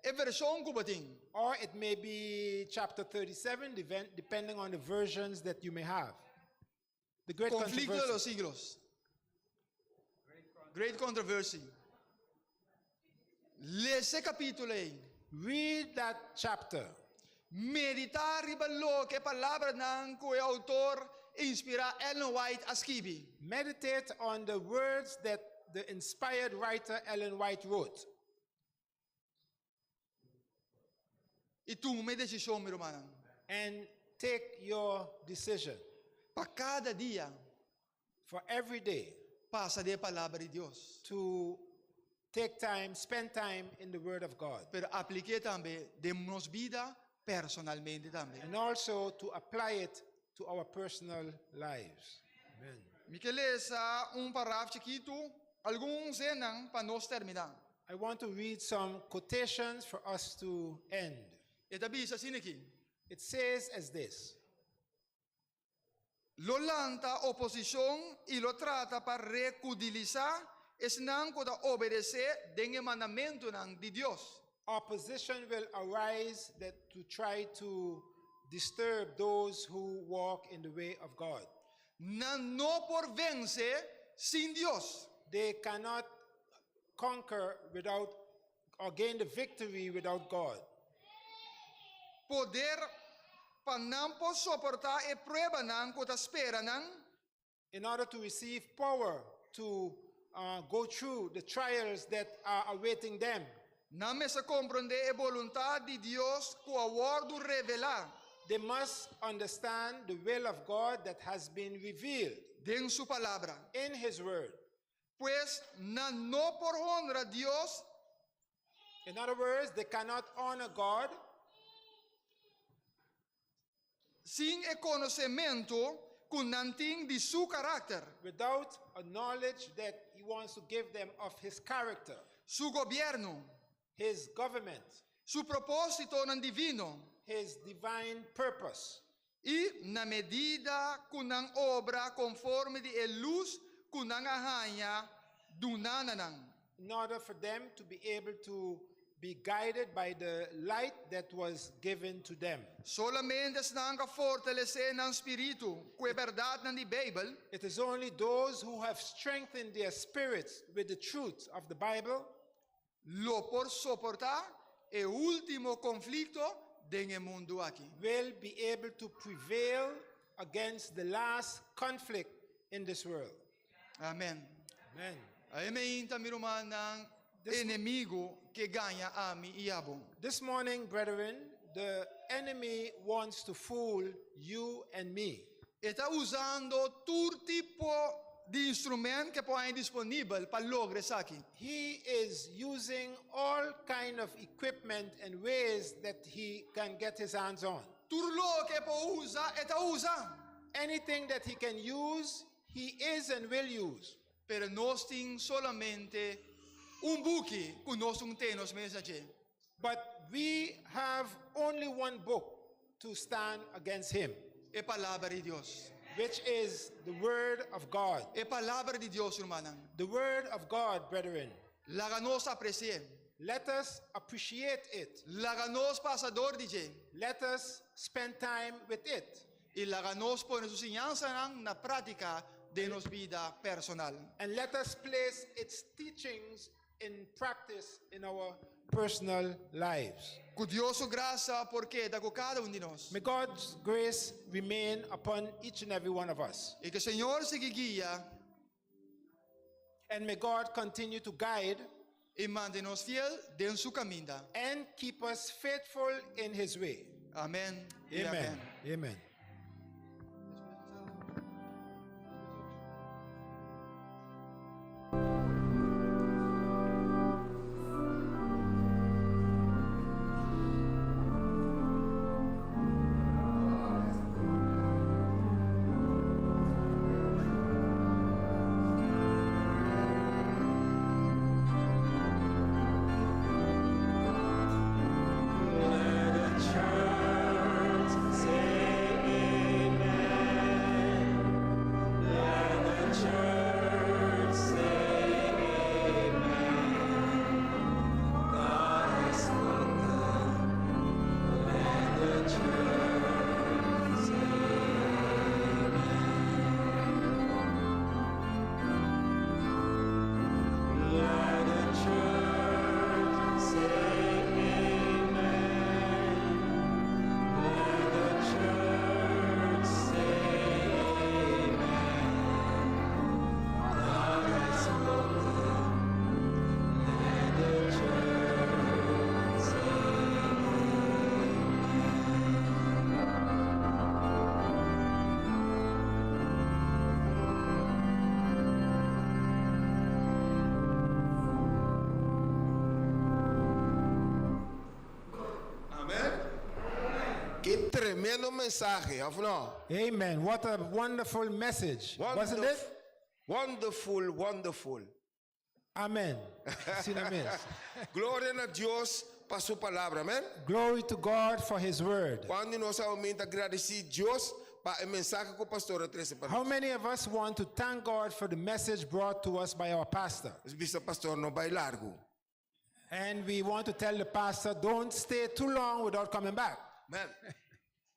e vershon ku bo tin. Or it may be chapter 37, depending on the versions that you may have. The Great Conflicto de Controversy. Los Siglos. Great Controversy. Lesa e kapítulo ei. Read that chapter. Meditá riba loke e palabranan ku e outor inspirá Ellen White a skirbi. Meditate on the words that the inspired writer Ellen White wrote. I tuma e desishon, mi ruman. And take your decision. Pa kada dia, For every day, pasa den palabra di Dios. To take time, spend time in the Word of God. Pero aplik'é tambe den nos bida personalmente tambe. And also to apply it to our personal lives. Amen. Mi ke lesa un párafo chikitu, algun zinnen pa nos terminá. I want to read some quotations for us to end. E ta bisa asina aki. It says as this. Lo lanta oposishon i lo trata pa rikudilisá esnan ku ta obedesé den e mandamentunan di Dios. Opposition will arise that to try to disturb those who walk in the way of God. Nan no por vense sin Dios. They cannot conquer without or gain the victory without God. Poder pa nan por soportá e pruebanan ku ta spera nan, In order to receive power to go through the trials that are awaiting them, nan mester komprondé e boluntat di Dios ku a wòrdu revelá they must understand the will of God that has been revealed den su palabra. In His Word. Pues nan no por honra Dios In other words, they cannot honor God sin e konosementu ku nan tin di su karakter, without a knowledge that He wants to give them of His character, su gobièrnu, His government, su propósitonan divino. His divine purpose. I na medida ku nan obra konforme di e lus ku nan a haña duná na nan. In order for them to be able to be guided by the light that was given to them. Solamente esnan ku a fortalesé nan spiritu ku e bèrdatnan di Beibel It is only those who have strengthened their spirits with the truth of the Bible lo por soportá e último konflikto den e mundu aki. Will be able to prevail against the last conflict in this world. Amèn. Amen. Awe mainta, mi rumannan, enemigu ke gaña ami i abo. This morning, brethren, the enemy wants to fool you and me. E ta usando tur tipo di instrumènt ku e por disponibel pa logra esaki. He is using all kind of equipment and ways that he can get his hands on. Tur loke e por usa, e ta usa. Anything that he can use, he is and will use. Pero nos tin solamente un buki ku nos ta tene nos mes. But we have only one book to stand against him, E palabra di Dios. Which is the Word of God. E palabra di Dios, rumannan. The Word of God, brethren. Laga nos apresi'é. Let us appreciate it. Laga nos pasa dor di dje. Let us spend time with it. I laga nos pone su siñansanan na práktika den nos bida personal. And let us place its teachings in practice in our personal lives. Ku Dios su grasia por keda ku kada un di nos. May God's grace remain upon each and every one of us. I ku Señor sigui guia And may God continue to guide i mantené nos fiel den su kaminda. And keep us faithful in his way. Amèn. I Amen. amèn. Amen. Let the church say amen. Let the church say amen. God has spoken. Let the church say amen. Let the church say amen. Let the church say amen. God has spoken. Let the church say Amèn. Ki tremendo mensahe, òf no? Amen. What a wonderful message. Wasn't it? Wonderful, wonderful. Amen. Asina mes. Gloria na Dios pa su palabra, amèn? Glory to God for his word. Kuantu di nos ta gradisí Dios pa e mensahe ku e pastor a trese pa How nos? Many of us want to thank God for the message brought to us by our pastor? Bisa pastor no bai largu. And we want to tell the pastor, don't stay too long without coming back. Amèn.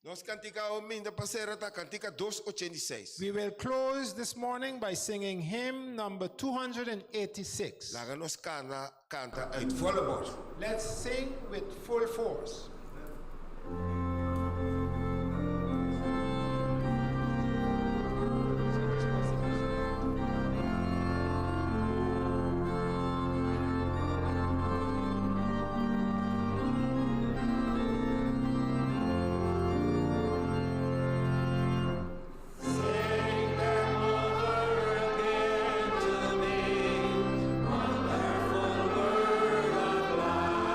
Nos kantika awe mainta pa sera ta kantika 286. We will close this morning by singing hymn number 286. Laga nos kanta kanta uit volle borst. Let's sing with full force. Sing them over again to me, wonderful word of life.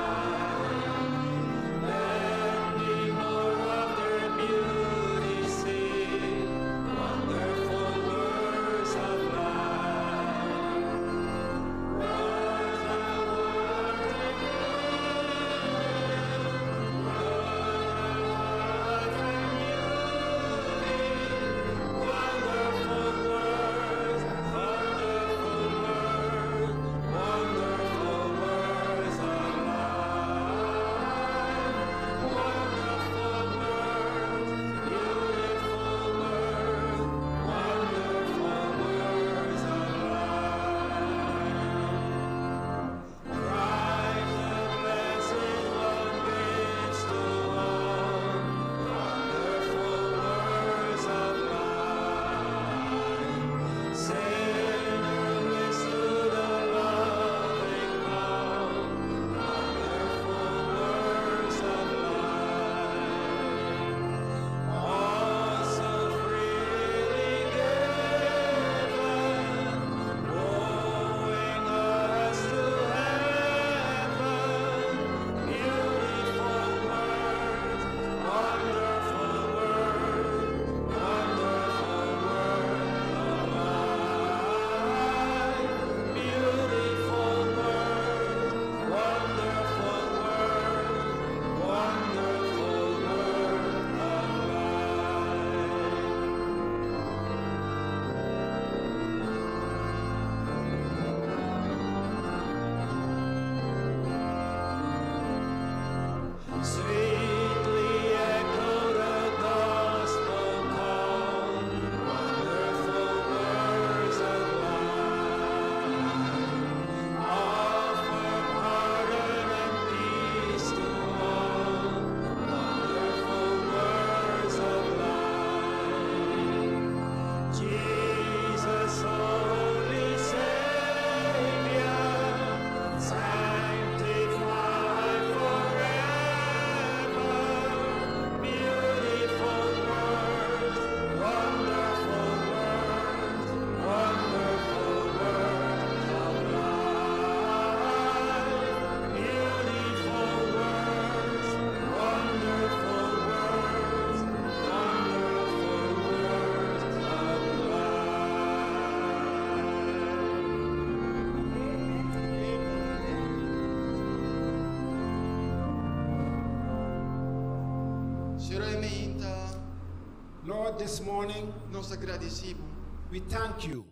Lord, this morning Nos ta gradisí Bo. we thank you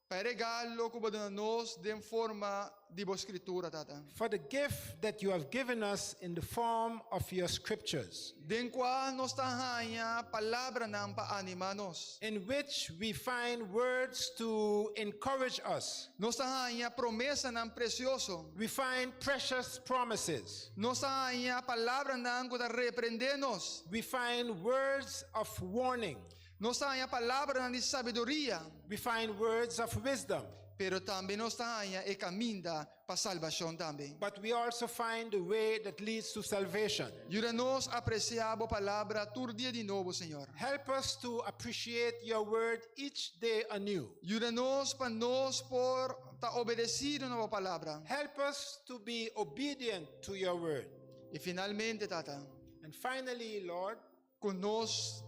Pa e regalo ku Bo a duna nos den forma di Bo Skritura, Tata. for the gift that you have given us in the form of your scriptures, Den kua nos ta haña palabranan pa animá nos. in which we find words to encourage us. Nos ta haña promesanan presioso. We find precious promises. Nos ta haña palabranan ku ta reprendé nos. We find words of warning. Nos ta haña palabranan di sabiduria. We find words of wisdom. Pero tambe nos ta haña e kaminda pa salbashon tambe. But we also find the way that leads to salvation. Yuda nos apresiá bo palabra tur dia di nobo, Señor. Help us to appreciate your word each day anew. Yuda nos pa nos por ta obedesido na bo palabra. Help us to be obedient to your word. I finalmente, Tata, And finally, Lord, ku nos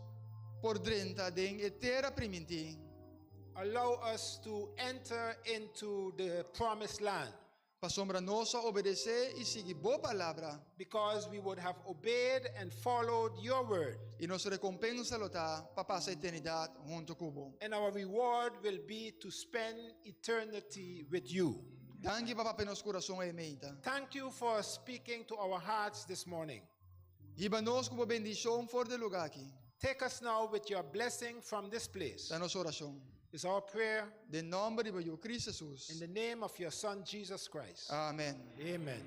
por drenta den e tera primintí. allow us to enter into the promised land Pasobra nos a obedesé i sigui bo palabra. because we would have obeyed and followed your word. I nos rekompensa lo ta pa pasa eternidat huntu ku bo. And our reward will be to spend eternity with you. Danki pa papia nos kurason awe mainta. Thank you for speaking to our hearts this morning. Hiba nos ku bo bendishon for di e lugá aki. Take us now with your blessing from this place. Ta nos orashon. Is our prayer Den nòmber di bo Yu Kristu Hesus. in the name of your Son, Jesus Christ. Amèn. Amen.